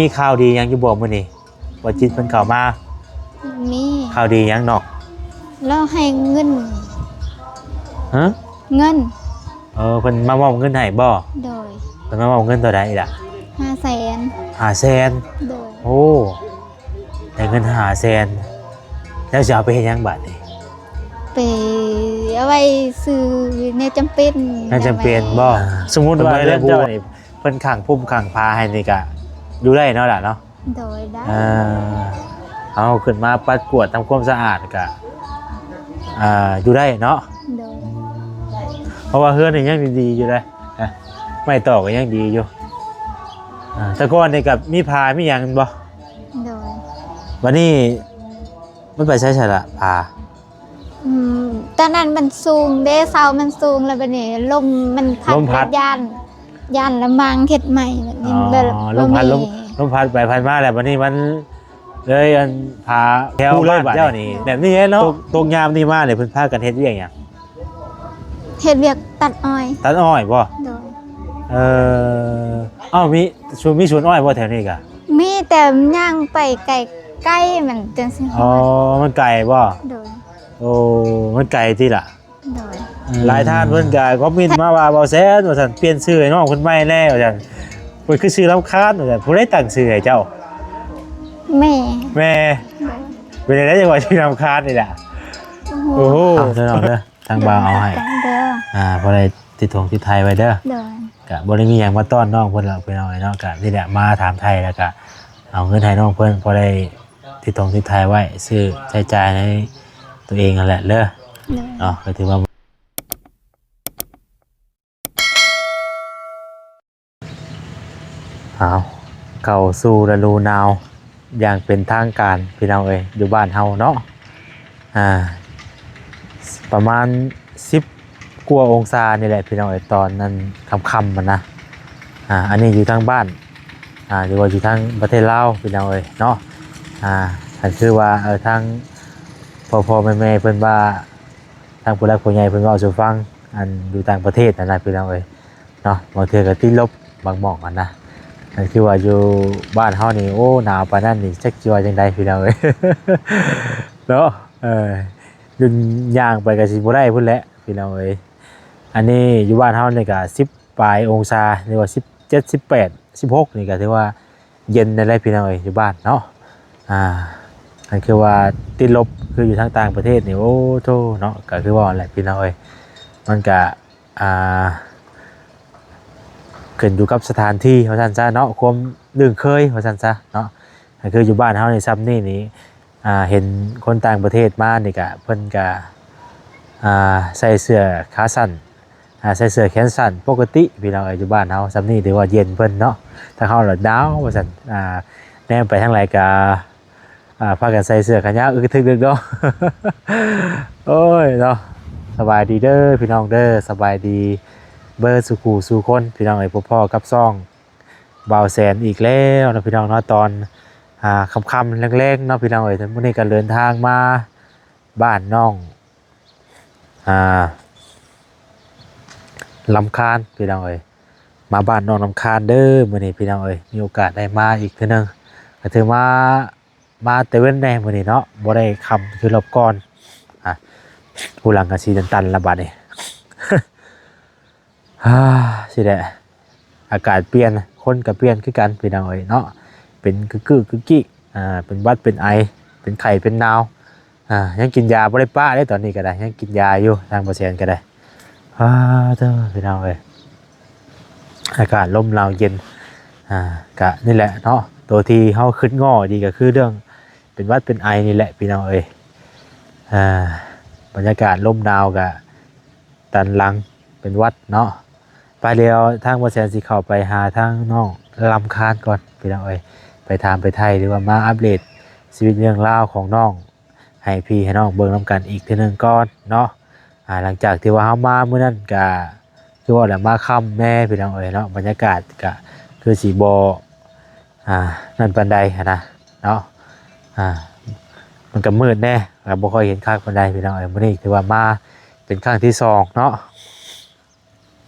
ມີຂ່າວດີຫຍັງຢູ່ບໍ່ມື້ນີ້? ບໍ່ຈິດເພິ່ນເຂົ້າມາ. ມີ. ຂ່າວດີຫຍັງນ້ອງ? ລາວໃຫ້ເງິນ. ຮະ? ເງິນ. ເອີ ເພິ່ນມາມອບເງິນໃຫ້ບໍ່? ໂດຍ. ເພິ່ນມາມອບເງິນເທົ່າໃດລະ? ຫ້າແສນ. ຫ້າແສນ. ໂດຍ. ໂອ້ ໄດ້ເງິນຫ້າແສນ ແລ້ວຊິເອົາໄປເຮັດຫຍັງບາດນີ້? ໄປເອົາໄວ້ຊື້ແນວຈຳເປັນ. ແນວຈຳເປັນບໍ່? ສົມມຸດວ່າເຮືອນເຈົ້ານີ້ ເພິ່ນຂ້າງພຸ້ມຂ້າງຜາໃຫ້ນີ້ກະຢູ່ໄດ້ເນາະລະເນາະ? ໂດຍ ໄດ້. ເອີ ເຮົາຂຶ້ນມາປັດກວາດທຳຄວາມສະອາດກະ ເອີ ຢູ່ໄດ້ເນາະ? ໂດຍ. ເພາະວ່າເຮືອນນີ້ຍັງດີໆຢູ່ເດ້ ໄມ້ຕອກກໍຍັງດີຢູ່. ເອີ ແຕ່ກ່ອນນີ້ກະມີຜາມີຫຍັງແມ່ນບໍ່? ໂດຍ. ບັດນີ້ມັນໄປໃສຊະລະຜາ? ອືມ ຕອນນັ້ນມັນສູງເດ້ ເສົາມັນສູງ ແລ້ວບັດນີ້ລົມມັນພັດ ລົມພັດ ຢ້ານ ຢ້ານລະມັງເຮັດໃໝ່ແບບນີ້. ອໍ ແບບ ລົມພັດ ລົມ ລົມພັດໄປພັດມາ ແລ້ວບັດນີ້ມັນເລີຍ ອັນ ຜາແຖວບ້ານເຈົ້ານີ້ແບບນີ້ເນາະ. ຕົກ ຕົກຍາມນີ້ມານີ້ເພິ່ນພາກັນເຮັດວຽກຫຍັງ? ເຮັດວຽກຕັດອ້ອຍ. ຕັດອ້ອຍບໍ່? ໂດຍ. ເອີ ເອົ້າ ມີສວນ ມີສວນອ້ອຍບໍ່ແຖວນີ້ກະ? ມີ ແຕ່ຍ່າງໄປໄກໆ ມັນຈັ່ງຊິຮອດ. ອໍ ມັນໄກບໍ່? ໂດຍ. ໂອ້ ມັນໄກຕິລະ? ໂດຍ. ເອີ ຫຼາຍທ່ານເພິ່ນກະຄອມເມັນມາວ່າ ບ່າວແສນ ວ່າຊັ້ນ ປ່ຽນຊື່ໃຫ້ນ້ອງເພິ່ນໃໝ່ແດ່ ວ່າຊັ້ນ ເພິ່ນຄືຊື່ລຳຄານ ວ່າຊັ້ນ. ຜູ້ໃດຕັ້ງຊື່ໃຫ້ເຈົ້າ? ແມ່. ແມ່. ໂດຍ. ເປັນຈັ່ງໃດຈັ່ງວ່າຊື່ລຳຄານນີ້ລະ? ໂອ້ໂຫ ເອົາເດີນ້ອງເດີ ທາງບ່າວເອົາໃຫ້ ໂດຍ ອ່າ ພໍໄດ້ຕິດຖົງຕິດໄທໄວ້ເດີ. ໂດຍ. ກະບໍ່ໄດ້ມີຫຍັງມາຕ້ອນນ້ອງເພິ່ນດອກພີ່ນ້ອງເອີຍເນາະ ກະນີ້ແຫຼະ ມາຖາມໄຖ່ ແລ້ວກະເອົາເງິນໃຫ້ນ້ອງເພິ່ນ ພໍໄດ້ຕິດຖົງຕິດໄທໄວ້ ຊື້ໃຊ້ຈ່າຍໃນຕົວເອງຫັ້ນແຫຼະເດີ. ໂດຍ. ເນາະ ກໍຖືວ່າ ເອົາ ເຂົ້າສູ່ລະດູໜາວຢ່າງເປັນທາງການພີ່ນ້ອງເອີຍ ຢູ່ບ້ານເຮົາເນາະ. ອ່າ ປະມານສິບກວ່າອົງສານີ້ແຫຼະພີ່ນ້ອງເອີຍ ຕອນນັ້ນຄ່ຳໆຫັ້ນນະ. ອ່າ ອັນນີ້ຢູ່ທາງບ້ານ ອ່າ ຫຼືວ່າຢູ່ທາງປະເທດລາວພີ່ນ້ອງເອີຍເນາະ. ອ່າ ກໍຄືວ່າ ເອີ ທາງພໍ່ໆແມ່ໆເພິ່ນວ່າ ທາງຜູ້ຫຼັກຜູ້ໃຫຍ່ເພິ່ນເວົ້າສູ່ຟັງ ອັນຢູ່ຕ່າງປະເທດຫັ້ນນະພີ່ນ້ອງເອີຍ ເນາະ ບາງເທື່ອກໍຕິດລົບບາງໝ່ອງຫັ້ນນະ. ກໍຄືວ່າຢູ່ບ້ານເຮົານີ້ ໂອ້ ໜາວປານນັ້ນນີ້ ຈັກຊິວ່າຈັ່ງໃດພີ່ນ້ອງເອີຍ ເນາະ. ເອີ ຍ່າງໄປກໍຊິບໍ່ໄດ້ພຸ້ນແຫຼະພີ່ນ້ອງເອີຍ. ອັນນີ້ຢູ່ບ້ານເຮົານີ້ກໍສິບປາຍອົງສາ ຫຼືວ່າສິບເຈັດ ສິບແປດ ສິບຫົກ ນີ້ກໍຖືວ່າເຢັນແລ້ວພີ່ນ້ອງເອີຍ ຢູ່ບ້ານເນາະ. ອ່າ ກໍຄືວ່າຕິດລົບຄືຢູ່ທາງຕ່າງປະເທດນີ້ ໂອ້ໂທ້ເນາະ ກໍຄືວ່າແຫຼະພີ່ນ້ອງເອີຍ ມັນກໍ ອ່າ ຂຶ້ນຢູ່ກັບສະຖານທີ່ວ່າຊັ້ນຊະເນາະ ຄວາມລຶ້ງເຄີຍວ່າຊັ້ນຊະເນາະ. ກໍຄືຢູ່ບ້ານເຮົານີ້ຊ່ຳນີ້ນີ້ ອ່າ ເຫັນຄົນຕ່າງປະເທດມານີ້ກະ ເພິ່ນກະ ອ່າ ໃສ່ເສື້ອຂາສັ້ນ ອ່າ ໃສ່ເສື້ອແຂນສັ້ນປົກກະຕິພີ່ນ້ອງເອີຍ. ຢູ່ບ້ານເຮົາຊ່ຳນີ້ຖືວ່າເຢັນເພິ່ນເນາະ ທາງເຮົາລະໜາວວ່າຊັ້ນ. ອ່າ ແນມໄປທາງໃດກະ ອ່າ ພາກັນໃສ່ເສື້ອແຂນຍາວອຶກກະທຶກເດີເນາະ. ໂອ້ຍເນາະ ສະບາຍດີເດີພີ່ນ້ອງເດີ ສະບາຍດີເບິດສູ່ຄູ່ສູ່ຄົນພີ່ນ້ອງເອີຍ. ພົບພໍ້ກັບຊ່ອງບ່າວແສນອີກແລ້ວເນາະພີ່ນ້ອງເນາະ ຕອນ ອ່າ ຄ່ຳໆແລງໆເນາະພີ່ນ້ອງເອີຍ. ມື້ນີ້ກໍເດີນທາງມາບ້ານນ້ອງ ອ່າ ລຳຄານພີ່ນ້ອງເອີຍ ມາບ້ານນ້ອງລຳຄານເດີມື້ນີ້ພີ່ນ້ອງເອີຍ. ມີໂອກາດໄດ້ມາອີກເທື່ອໜຶ່ງ ກໍຖືມາ ມາແຕ່ເວັນແດ່ມື້ນີ້ເນາະ ບໍ່ໄດ້ຄ່ຳຄືລອບກ່ອນ. ອ່າ ຜູ້ຫຼັງກໍຊິຕັນໆລະບາດນີ້. ອ່າ ຊິແຫຼະ ອາກາດປ່ຽນ ຄົນກໍປ່ຽນຄືກັນພີ່ນ້ອງເອີຍເນາະ. ເປັນກຶກໆກຶກກິ ອ່າ ເປັນຫວັດເປັນໄອ ເປັນໄຂ້ເປັນໜາວ. ອ່າ ຍັງກິນຢາບໍ່ໄດ້ປະເດ້ ຕອນນີ້ກໍໄດ້ ຍັງກິນຢາຢູ່ ທາງບໍ່ແສນກໍໄດ້. ອ່າ ເດີພີ່ນ້ອງເອີຍ ອາກາດລົມໜາວເຢັນ. ອ່າ ກະນີ້ແຫຼະເນາະ ໂຕທີ່ເຮົາຄຶດງໍ້ດີກໍຄືເລື່ອງເປັນຫວັດເປັນໄອນີ້ແຫຼະພີ່ນ້ອງເອີຍ. ອ່າ ບັນຍາກາດລົມໜາວກະຕັນຫຼັງເປັນຫວັດເນາະ. ໄປ ດຽວທາງບໍ່ແສນຊິເຂົ້າໄປຫາທາງນ້ອງລຳຄານກ່ອນພີ່ນ້ອງເອີຍ ໄປຖາມໄປໄຖ່ ຫຼືວ່າມາອັບເດດຊີວິດເລື່ອງລາວຂອງນ້ອງ ໃຫ້ພີ່ໃຫ້ນ້ອງເບິ່ງນຳກັນອີກເທື່ອໜຶ່ງກ່ອນເນາະ. ອ່າ ຫຼັງຈາກທີ່ວ່າເຮົາມາມື້ນັ້ນກະ ຄືວ່າແຫຼະ ມາຄ່ຳແດ່ພີ່ນ້ອງເອີຍເນາະ ບັນຍາກາດກະຄືຊິບໍ່ ອ່າ ນັ້ນປານໃດຫັ້ນນະເນາະ. ອ່າ ມັນກະມືດແດ່ ກະບໍ່ຄ່ອຍເຫັນຄັກປານໃດພີ່ນ້ອງເອີຍ. ມື້ນີ້ຖືວ່າມາເປັນຄັ້ງທີສອງເນາະ.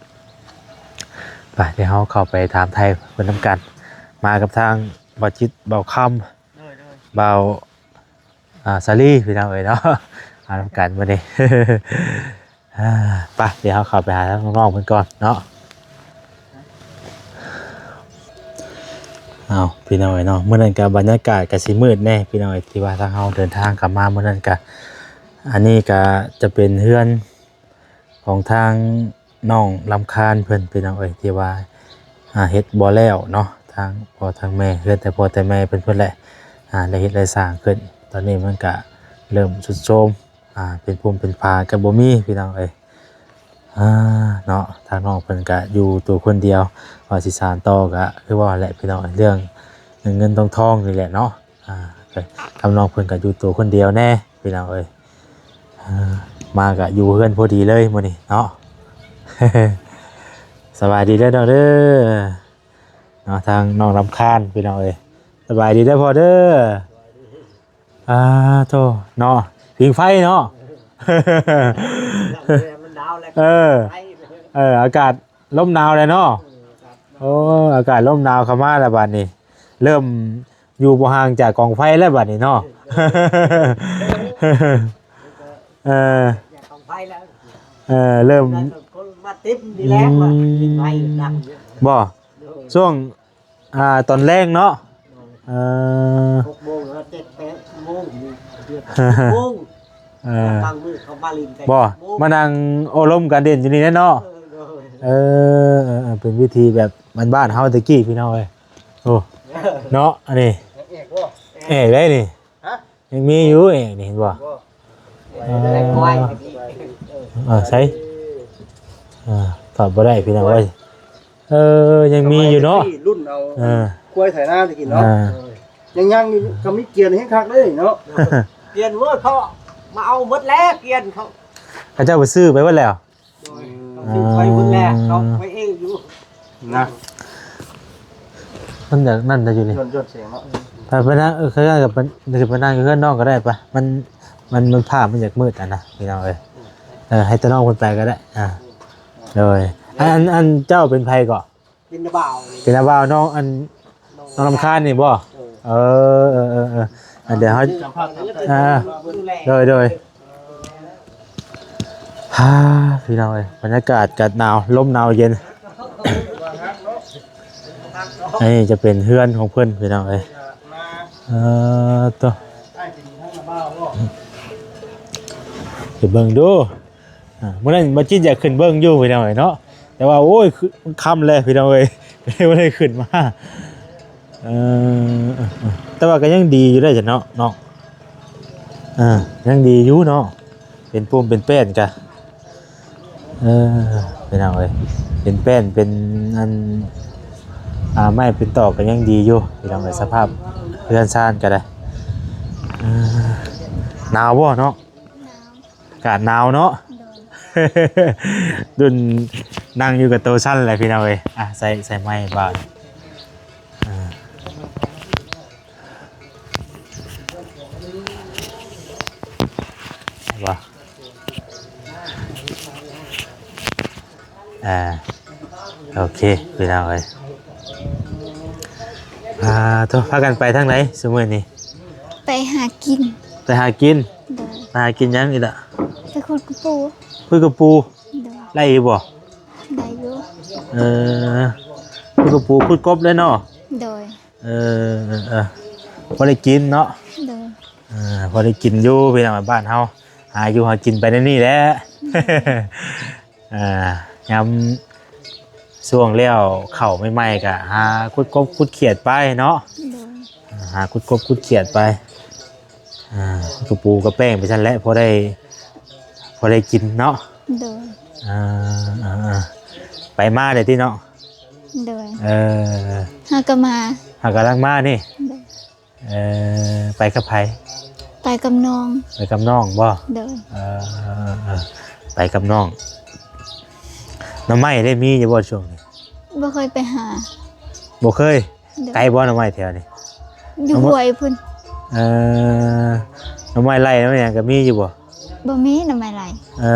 ໄປ ດຽວເຮົາເຂົ້າໄປຖາມໄຖ່ເພິ່ນນຳກັນ. ມາກັບທາງ ບ່າວຈິດ ບ່າວຄຳ ໂດຍ ໂດຍ ບ່າວ ອ່າ ສາລີ ພີ່ນ້ອງເອີຍເນາະ ມານຳກັນມື້ນີ້ ອ່າ ໄປ ດຽວເຮົາເຂົ້າໄປຫາທາງນ້ອງໆເພິ່ນກ່ອນເນາະ. ເອົາ ພີ່ນ້ອງເອີຍເນາະ ມື້ນັ້ນກະບັນຍາກາດກະຊິມືດແດ່ພີ່ນ້ອງເອີຍ ທີ່ວ່າທາງເຮົາເດີນທາງກັບມາມື້ນັ້ນກະ ອັນນີ້ກະຈະເປັນເຮືອນ ຂອງທາງນ້ອງລຳຄານເພິ່ນ ພີ່ນ້ອງເອີຍ ທີ່ວ່າ ອ່າ ເຮັດບໍ່ແລ້ວເນາະ ທາງພໍ່ທາງແມ່ ເຮືອນແຕ່ພໍ່ແຕ່ແມ່ເພິ່ນພຸ້ນແຫຼະ ອ່າ ໄດ້ເຮັດໄດ້ສ້າງຂຶ້ນ ຕອນນີ້ມັນກະເລີ່ມຊຸດໂຊມ ອ່າ ເປັນພູມເປັນຜາກະບໍ່ມີ ພີ່ນ້ອງເອີຍ ອ່າ ເນາະ ທາງນ້ອງເພິ່ນກະຢູ່ໂຕຄົນດຽວ ວ່າຊິສານຕໍ່ກະຄືວ່າແຫຼະ ພີ່ນ້ອງເອີຍ ເລື່ອງເງິນເງິນທອງໆນີ້ແຫຼະເນາະ ອ່າ ທຳນອງເພິ່ນກະຢູ່ໂຕຄົນດຽວແດ່ ພີ່ນ້ອງເອີຍ. ເອີ ມາກະຢູ່ເຮືອນພໍດີເລີຍມື້ນີ້ເນາະ ສະບາຍດີເດີນ້ອງເດີ ເນາະ ທາງນ້ອງລຳຄານ ພີ່ນ້ອງເອີຍ ສະບາຍດີເດີພໍ່ເດີ ອ່າ ໂທ້ ເນາະ ຜິງໄຟເນາະ ມັນໜາວແລ້ວ ເອີ ໄຟ ເອີ ອາກາດລົມໜາວແລ້ວເນາະ ເອີ ອາກາດລົມໜາວເຂົ້າມາແລ້ວບາດນີ້ ເລີ່ມ ຢູ່ບໍ່ຫ່າງຈາກກອງໄຟແລ້ວບາດນີ້ເນາະ ເອີ ຢາກກອງໄຟແລ້ວ ເອີ ເລີ່ມ ຄົນມາເຕັມນີ້ແຫຼະ ອືມ ວ່າໄຟດັງຢູ່ ບໍ່ ໂດຍ ຊ່ວງ ອ່າ ຕອນແລງເນາະ ເອີ ຫົກໂມງ ເຈັດ ແປດໂມງ ຫົກໂມງ ເອີ ບາງມື້ເຂົາມາຫຼິ້ນກັນ ບໍ່ ຫົກໂມງ ມານັ່ງໂອ້ລົມກັນຫຼິ້ນຢູ່ນີ້ແຫຼະເນາະ ເອີ ໂດຍ ເອີ ເປັນວິທີແບບບ້ານໆເຮົາແຕ່ກີ້ ພີ່ນ້ອງເອີຍ. ໂອ້ ເນາະ ອັນນີ້ ແອກບໍ່ ແອກໄດ໋ນີ້ ຮະ ຍັງມີຢູ່ ແອກນີ້ ເຫັນບໍ່ ບໍ່ ເອີ ເອີ ໃສ ເອີ ຖອດບໍ່ໄດ້ ພີ່ນ້ອງເອີຍ ເອີ ຍັງມີຢູ່ເນາະ ລຸ້ນເອົາ ເອີ ຄວາຍໄຖນາຕະກີ້ເນາະ ເອີ ຍັງໆຢູ່ ກະມີກຽນແຮງຄັກເດ້ເນາະ ກຽນເວີດ ເຂົາມາເອົາໝົດແລ້ວ ກຽນເຂົາ ເຂົາເຈົ້າໄປຊື້ໄປເບິດແລ້ວ ໂດຍ ເຂົາຊື້ໄປໝົດແລ້ວ ເຂົາໄປເອງຢູ່ ນະ ມັນຢາກນັ້ນນະຢູ່ນີ້ ຢ້ອນ ຢ້ອນແສງເນາະ ໄປ ໄປນະ ເອີ ຄືກັນກັບ ໄປ ໄປນັ່ງຢູ່ເຮືອນນ້ອງກໍໄດ້ປະ ມັນ ມັນ ມັນພາບມັນຢາກມືດຫັ້ນນະ ພີ່ນ້ອງເອີຍ ເອີ ໃຫ້ຕານ້ອງເພິ່ນໄປກໍໄດ້ ອ່າ ໂດຍ ອັນ ອັນ ອັນເຈົ້າເປັນໃຜເກາະ? ເປັນນ້າບ່າວ ເປັນນ້າບ່າວນ້ອງ ອັນ ນ້ອງລຳຄານນີ້ບໍ່? ເອີ ເອີ ເອີ ເອີ ເອີ ອັນດຽວເຮົາ ອ່າ ໂດຍ ໂດຍ ອ່າ ພີ່ນ້ອງເອີຍ ບັນຍາກາດກະໜາວ ລົມໜາວເຢັນ ອັນນີ້ຈະເປັນເຮືອນຂອງເພິ່ນ ພີ່ນ້ອງເອີຍ ເອີ ໂຕ ໄປເບິ່ງດູ. ອ່າ ມື້ນັ້ນບໍ່ຈິດຢາກຂຶ້ນເບິ່ງຢູ່ ພີ່ນ້ອງເອີຍເນາະ ແຕ່ວ່າ ໂອ້ຍ ຄື ມັນຄ່ຳແລ້ວ ພີ່ນ້ອງເອີຍ ກໍເລີຍບໍ່ໄດ້ຂຶ້ນມາ ເອີ ແຕ່ວ່າກໍຍັງດີຢູ່ເດ້ເນາະ ເນາະ ເອີ ຍັງດີຢູ່ເນາະ ເປັນປຸ່ມເປັນແປ້ນກະ ເອີ ພີ່ນ້ອງເອີຍ ເປັນແປ້ນ ເປັນອັນ ອ່າ ໄມ້ເປັນຕອກກໍຍັງດີຢູ່ ພີ່ນ້ອງເອີຍ ສະພາບເຮືອນຊານກໍໄດ້ ເອີ ໜາວບໍ່ເນາະ? ໜາວ ອາກາດໜາວເນາະ ໂດຍ ດຸ່ນນັ່ງຢູ່ກັບໂຕຊັ້ນແຫຼະ ພີ່ນ້ອງເອີຍ ອ່ະ ໃສ່ ໃສ່ໄມບາດ ອ່າ ບໍ່ ອ່າ ໂອເຄ ພີ່ນ້ອງເອີຍ ອ່າ ໂທ ພາກັນໄປທາງໃດຊຸມື້ນີ້? ໄປຫາກິນ ໄປຫາກິນ ໂດຍ ໄປຫາກິນຫຍັງອີກລະ? ໄປຂຸດກະປູ ຂຸດກະປູ ໂດຍ ໄດ້ຢູ່ບໍ່? ໄດ້ຢູ່ ເອີ ຂຸດກະປູ ຂຸດກົບເລີຍເນາະ ໂດຍ ເອີ ເອີ ເອີ ພໍໄດ້ກິນເນາະ ໂດຍ ເອີ ພໍໄດ້ກິນຢູ່ ພີ່ນ້ອງ ບ້ານເຮົາ ຫາຢູ່ຫາກິນໄປແນວນີ້ແຫຼະ ອ່າ ຍາມຊ່ວງແລ້ວເຂົ້າໃໝ່ໆ ກະຫາຂຸດກົບຂຸດຂຽດໄປເນາະ ໂດຍ ອ່າ ຫາຂຸດກົບຂຸດຂຽດໄປ ອ່າ ກະປູກະແປ້ງໄປຊັ້ນແຫຼະ ພໍໄດ້ ພໍໄດ້ກິນເນາະ ໂດຍ ອ່າ ອ່າ ໄປມາໄດ້ຕິເນາະ ໂດຍ ເອີ ຫາກະມາ ຫາກຳລັງມານີ້ ໂດຍ ເອີ ໄປກັບໃຜ? ໄປກັບນ້ອງ ໄປກັບນ້ອງບໍ່? ໂດຍ ເອີ ເອີ ເອີ ໄປກັບນ້ອງ ໜໍ່ໄມ້ໄດ້ມີຢູ່ບໍ່ຊ່ວງນີ້? ບໍ່ເຄີຍໄປຫາ ບໍ່ເຄີຍ ໂດຍ ໄກບໍ່ໜໍ່ໄມ້ແຖວນີ້? ຢູ່ຫ້ວຍພຸ້ນ ເອີ ໜໍ່ໄມ້ໄລ່ໜໍ່ໄມ້ຫຍັງກໍມີຢູ່ບໍ່? ບໍ່ມີໜໍ່ໄມ້ໄລ່ ເອີ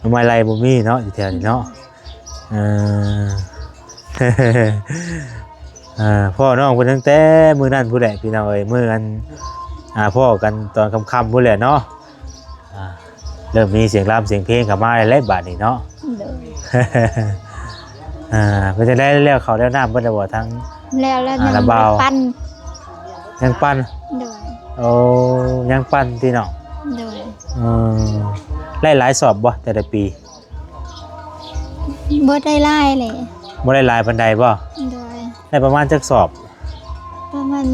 ໜໍ່ໄມ້ໄລ່ບໍ່ມີເນາະ ຢູ່ແຖວນີ້ເນາະ ເອີ ອ່າ ພໍ່ນ້ອງເພິ່ນຕັ້ງແຕ່ມື້ນັ້ນພຸ້ນແຫຼະພີ່ນ້ອງເອີຍ ມື້ອັນ ອ່າ ພໍ້ກັນຕອນຄ່ຳໆພຸ້ນແຫຼະເນາະ. ອ່າ ເລີ່ມມີສຽງລຳສຽງເພງເຂົ້າມາແລ້ວແຫຼະບາດນີ້ເນາະ. ໂດຍ ອ່າ ເປັນຈັ່ງໃດ ແລ້ວເຂົ້າແລ້ວນ້ຳເບິດແລ້ວບໍ່ ທັງ ແລ້ວ ແລ້ວ ອ່າ ນ້ຳ ລະບ່າວ ຍັງປັ່ນ ຍັງປັ່ນ? ໂດຍ ໂອ້ ຍັງປັ່ນຕິນ້ອງ? ໂດຍ ອືມ ໄດ້ຫຼາຍສອບບໍ່ແຕ່ລະປີ? ບໍ່ໄດ້ຫຼາຍເລີຍ. ບໍ່ໄດ້ຫຼາຍປານໃດບໍ່? ໂດຍ ໄດ້ປະມານຈັກສອບ? ປະມານ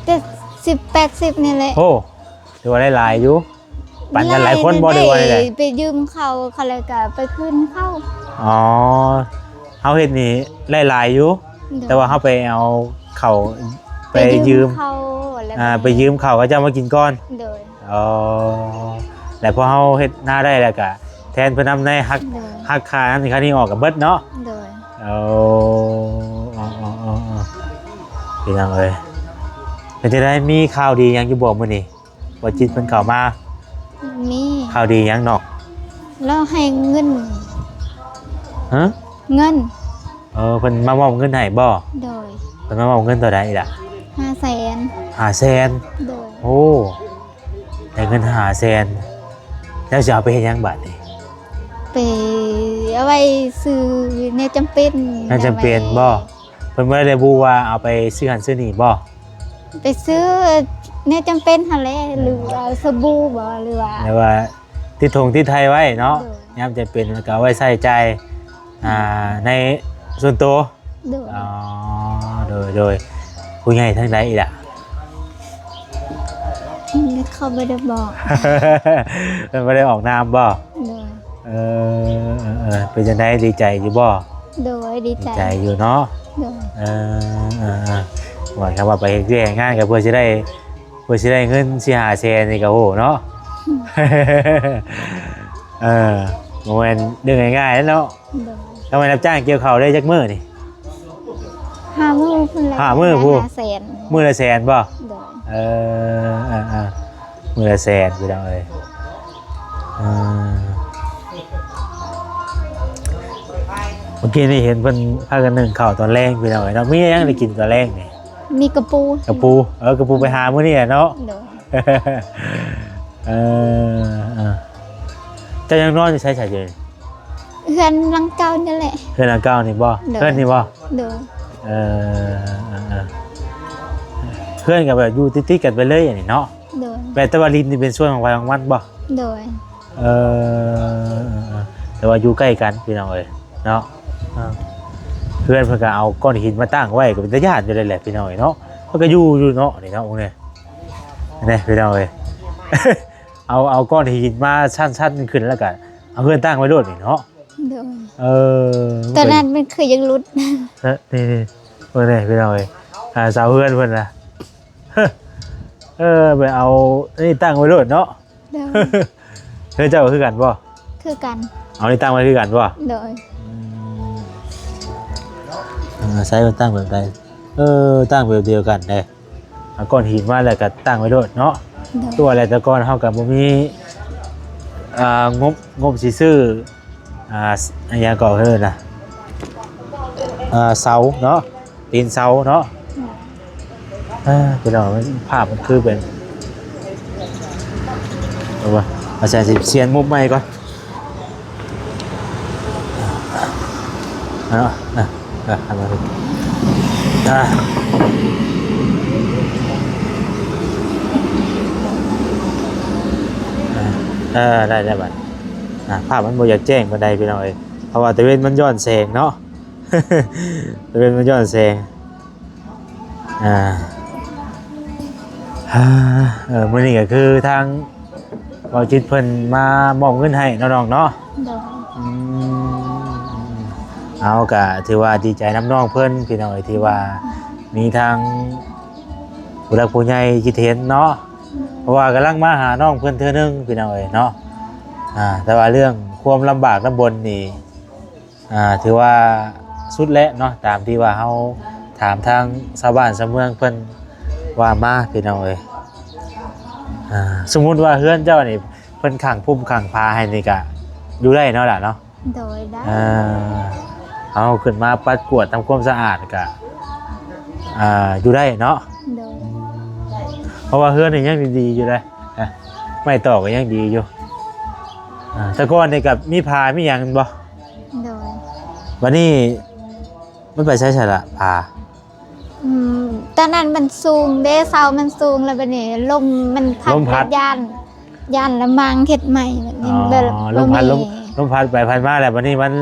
ເຈັດສິບແປດສິບນີ້ແຫຼະ. ໂອ້ ຖືວ່າໄດ້ຫຼາຍຢູ່. ປັນກັນຫຼາຍຄົນບໍ່ ຫຼືວ່າໃດ? ໄປຢືມເຂົາ ເຂົາແລ້ວກໍໄປຄືນເຂົາ. ອໍ ເຮົາເຮັດນີ້ໄດ້ຫຼາຍຢູ່ ໂດຍ ແຕ່ວ່າເຮົາໄປເອົາເຂົ້າ ໄປຢືມ ໄປຢືມເຂົາ ແລ້ວ ອ່າ ກໍ ໄປຢືມເຂົາເຂົາເຈົ້າມາກິນກ່ອນ. ໂດຍ ອໍ ແລ້ວພໍເຮົາເຮັດນາໄດ້ແລ້ວກະແທນເພິ່ນນຳໃນ ຫັກ ໂດຍ ຫັກຄ່ານັ້ນຄ່ານີ້ອອກກະເບິດເນາະ. ໂດຍ ໂອ້ ໂອ້ ໂອ້ ໂອ້ ພີ່ນ້ອງເອີຍ ເປັນຈັ່ງໃດ ມີຂ່າວດີຫຍັງຢູ່ບໍ່ມື້ນີ້? ບໍ່ຈິດເພິ່ນເຂົ້າມາ ມີ ຂ່າວດີຫຍັງນ້ອງ? ລາວໃຫ້ເງິນ ຮະ? ເງິນ ເອີ ເພິ່ນມາມອບເງິນໃຫ້ບໍ່? ໂດຍ ເພິ່ນມາມອບເງິນເທົ່າໃດລະ? ຫ້າແສນ. ຫ້າແສນ? ໂດຍ ໂອ້ ໄດ້ເງິນຫ້າແສນ ແລ້ວຊິເອົາໄປເຮັດຫຍັງບາດນີ້? ໄປເອົາໄວ້ຊື້ແນວຈຳເປັນ. ແນວຈຳເປັນບໍ່? ເພິ່ນບໍ່ໄດ້ລະບຸວ່າເອົາໄປຊື້ຫັ້ນຊື້ນີ້ບໍ່? ໄປຊື້ແນວຈຳເປັນຫັ້ນແຫຼະ ອືມ ຫຼືວ່າສະບູບໍ່ ຫຼືວ່າ ຫຼືວ່າ ຕິດຖົງຕິດໄທໄວ້ເນາະ. ໂດຍ ຍາມຈຳເປັນແລ້ວກໍເອົາໄວ້ໃຊ້ຈ່າຍ ອ່າ ໃນສ່ວນໂຕ. ໂດຍ ອໍ ໂດຍ ໂດຍ ຜູ້ໃຫຍ່ທາງໃດອີກລະ? ເຂົາບໍ່ໄດ້ບອກ ເພິ່ນບໍ່ໄດ້ອອກນາມບໍ່? ໂດຍ ເອີ ເອີ ເອີ ເປັນຈັ່ງໃດ ດີໃຈຢູ່ບໍ່? ໂດຍ ດີໃຈ ດີໃຈຢູ່ເນາະ. ໂດຍ ເອີ ເອີ ເອີ ວ່າ ຄຳວ່າໄປເຮັດວຽກເຮັດງານກໍເພື່ອຊິໄດ້ ເພື່ອຊິໄດ້ເງິນສີ່ຫ້າແສນນີ້ກໍ ໂອ້ ເນາະ. ເອີ ບໍ່ແມ່ນເລື່ອງງ່າຍໆເນາະ. ໂດຍ ທຳໄມຮັບຈ້າງກ່ຽວເຂົ້າໄດ້ຈັກມື້ນີ້? ຫ້າມື້ພຸ້ນແຫຼະ. ຫ້າມື້ພຸ້ນ ຫ້າແສນ ມື້ລະແສນບໍ່? ໂດຍ ເອີ ເອີ ເອີ ມື້ລະແສນ ພີ່ນ້ອງເອີຍ. ເອີ ເມື່ອກີ້ນີ້ເຫັນເພິ່ນພາກັນໜຶ້ງເຂົ້າຕອນແລງ ພີ່ນ້ອງເອີຍເນາະ. ມີຫຍັງໄດ້ກິນຕອນແລງນີ້? ມີກະປູ ກະປູ. ເອີ ກະປູໄປຫາມື້ນີ້ແຫຼະເນາະ. ໂດຍ ເອີ ເອີ ເຈົ້າຍັງນອນຢູ່ໃສຊະ ຢູ່ນີ້? ເຮືອນຫຼັງເກົ່ານີ້ແຫຼະ. ເຮືອນຫຼັງເກົ່ານີ້ບໍ່? ໂດຍ ເຮືອນນີ້ບໍ່? ໂດຍ ເອີ ເອີ ເອີ ເຮືອນກໍແບບຢູ່ຕິດໆກັນໄປເລີຍອັນນີ້ເນາະ. ໂດຍ ແບບແຕ່ວ່າດິນນີ້ເປັນສ່ວນຂອງໃຜຂອງມັນບໍ່? ໂດຍ ເອີ ເອີ ເອີ ແຕ່ວ່າຢູ່ໃກ້ກັນ ພີ່ນ້ອງເອີຍເນາະ. ເອີ ເຮືອນເພິ່ນກໍເອົາກ້ອນຫີນມາຕັ້ງໄວ້ ກໍເປັນຕາຢ້ານຢູ່ເລີຍແຫຼະ ພີ່ນ້ອງເອີຍເນາະ. ເພິ່ນກໍຢູ່ຢູ່ເນາະ ນີ້ເນາະ ນີ້ ນີ້ ພີ່ນ້ອງເອີຍ ເອົາ ເອົາກ້ອນຫີນມາຊັ້ນໆຂຶ້ນ ແລ້ວກໍເອົາເຮືອນຕັ້ງໄວ້ໂລດນີ້ເນາະ. ໂດຍ ເອີ ຕອນນັ້ນມັນຄືຍັງຫຼຸດ ເອີ ນີ້ໆ ເບິ່ງແດ່ ພີ່ນ້ອງເອີຍ ອ່າ ເສົາເຮືອນເພິ່ນນະ ເອີ ໄປເອົານີ້ຕັ້ງໄວ້ໂລດເນາະ. ໂດຍ ເຮືອນເຈົ້າກໍຄືກັນບໍ່? ຄືກັນ. ເອົານີ້ຕັ້ງໄວ້ຄືກັນບໍ່? ໂດຍ ອືມ ເອີ ໃຊ້ມັນຕັ້ງແບບໃດ? ເອີ ຕັ້ງແບບດຽວກັນເດ້. ເອົາກ້ອນຫີນມາແລ້ວກໍຕັ້ງໄວ້ໂລດເນາະ. ໂດຍ ຕົວະແຫຼະ ແຕ່ກ່ອນເຮົາກໍບໍ່ມີ ອ່າ ງົບ ງົບຊິຊື້ ອ່າ ອີຫຍັງກໍເອີ້ນນະ ອ່າ ເສົາເນາະ ຕີນເສົາເນາະ. ໂດຍ ອ່າ ພີ່ນ້ອງ ມັນ ພາບມັນຄືເປັນ ເອົາວ່າ ອາຈານຊິປ່ຽນງົບໃໝ່ກ່ອນ. ເນາະ ອ່ະ ອ່ະ ອ່ະ ເອີ ໄດ້ແລ້ວບັດ ອ່ະ ພາບມັນບໍ່ຢາກແຈ້ງປານໃດ ພີ່ນ້ອງເອີຍ ເພາະວ່າຕາເວັນມັນຍ້ອນແສງເນາະ ຕາເວັນມັນຍ້ອນແສງ. ອ່າ ເອີ ມື້ນີ້ກໍຄືທາງເບົາຈິດເພິ່ນມາມອບເງິນໃຫ້ເນາະນ້ອງເນາະ. ໂດຍ ອືມ ເຮົາກໍຖືວ່າດີໃຈນຳນ້ອງເພິ່ນ ພີ່ນ້ອງເອີຍ ທີ່ວ່າມີທາງຜູ້ຫຼັກຜູ້ໃຫຍ່ຄິດເຫັນເນາະ ເພາະວ່າກຳລັງມາຫານ້ອງເພິ່ນເທື່ອໜຶ່ງ ພີ່ນ້ອງເອີຍເນາະ. ອ່າ ແຕ່ວ່າເລື່ອງຄວາມລຳບາກລຳບົນນີ້ ອ່າ ຖືວ່າສຸດແລ້ວເນາະ ຕາມທີ່ວ່າເຮົາຖາມທາງຊາວບ້ານຊາວເມືອງເພິ່ນວ່າມາ ພີ່ນ້ອງເອີຍ. ອ່າ ສົມມຸດວ່າເຮືອນເຈົ້ານີ້ເພິ່ນຂັງພຸ້ມຂັງຜາໃຫ້ນີ້ກະຢູ່ໄດ້ເນາະຫຼ້າເນາະ? ໂດຍ ໄດ້. ເອີ ເຮົາຂຶ້ນມາປັດກວາດທຳຄວາມສະອາດກະ ອ່າ ຢູ່ໄດ້ເນາະ. ໂດຍ. ເພາະວ່າເຮືອນນີ້ຍັງດີໆຢູ່ເດ້ ອ່າ ໄມ້ຕອກກໍຍັງດີຢູ່. ອ່າ ແຕ່ກ່ອນນີ້ກໍມີຜາມີຫຍັງບໍ່? ໂດຍ. ບັດນີ້ມັນໄປໃສຊະລະຜາ? ອືມ ຕອນນັ້ນມັນສູງເດ້ ເສົາມັນສູງ ແລ້ວບັດນີ້ລົມມັນພັດ ລົມພັດ ແບບຢ້ານ ຢ້ານລະມັງເຮັດໃໝ່ແບບນີ້. ອໍ ແບບ ລົມພັດ ລົມ ລົມພັດໄປພັດມາ ແລ້ວບັດນີ້ມັນ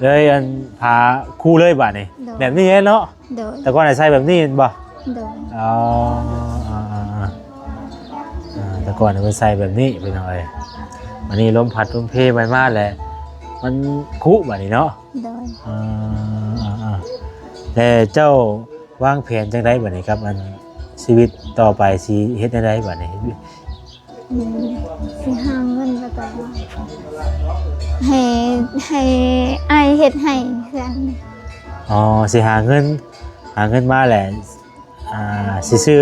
ເລີຍ ອັນ ຜາຄູເລີຍບາດນີ້. ໂດຍ. ແບບນີ້ແຫຼະເນາະ. ໂດຍ. ແຕ່ກ່ອນໃສ່ແບບນີ້ແມ່ນບໍ່? ໂດຍ. ອໍ ອ່າໆໆ ອ່າ ແຕ່ກ່ອນເພິ່ນໃສ່ແບບນີ້ພີ່ນ້ອງເອີຍ ບັດນີ້ລົມພັດລົມເພໄປມາແຫຼະ ມັນຄຸບາດນີ້ເນາະ. ໂດຍ. ອ່າໆໆ ແລ້ວເຈົ້າວາງແຜນຈັ່ງໃດບາດນີ້ ກັບອັນຊີວິດຕໍ່ໄປ ຊິເຮັດແນວໃດບາດນີ້? ອືມ ຊິຫາເງິນແລ້ວກໍໃຫ້ ໃຫ້ອ້າຍເຮັດໃຫ້ເຮືອນ. ອໍ ຊິຫາເງິນ ຫາເງິນມາແລ້ວ ອ່າ ຊິຊື້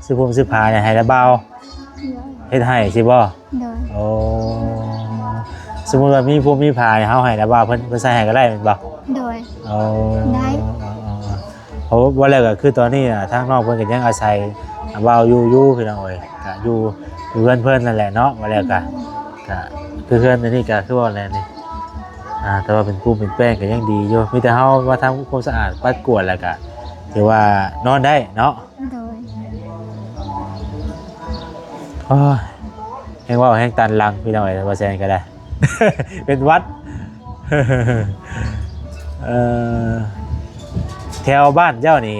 ຊື້ພົມຊື້ຜ້າໃຫ້ລະບ່າວ ໂດຍ ເຮັດໃຫ້ຊີ້ບໍ່? ໂດຍ. ໂອ້ ສົມມຸດວ່າມີພົມມີຜ້າໃຫ້ເຮົາ ໃຫ້ລະບ່າວເພິ່ນ ເພິ່ນໃສ່ໃຫ້ກໍໄດ້ແມ່ນບໍ່? ໂດຍ. ໂອ້ ໄດ້. ເອີໆ ເພາະວ່າແລ້ວກໍຄືຕອນນີ້ນະ ທາງນ້ອງເພິ່ນກໍຍັງອາໄສລະບ່າວຢູ່ ຢູ່ພີ່ນ້ອງເອີຍ ກໍຢູ່ ຢູ່ເຮືອນເພິ່ນນັ້ນແຫຼະເນາະ ວ່າແລ້ວກໍ ໂດຍ ກໍຄືເຮືອນອັນນີ້ກໍຄືວ່າແຫຼະນີ້ ອ່າ ແຕ່ວ່າເປັນປູເປັນແປ້ງກໍຍັງດີຢູ່ ມີແຕ່ເຮົາມາທຳຄວາມສະອາດປັດກວາດ ແລ້ວກໍຖືວ່ານອນໄດ້ເນາະ. ໂດຍ. ໂອ້ຍ ແຮງເວົ້າແຮງຕັນຫຼັງພີ່ນ້ອງເອີຍ ບໍ່ແຊງກໍໄດ້ ເປັນຫວັດ. ເອີ ແຖວບ້ານເຈົ້ານີ້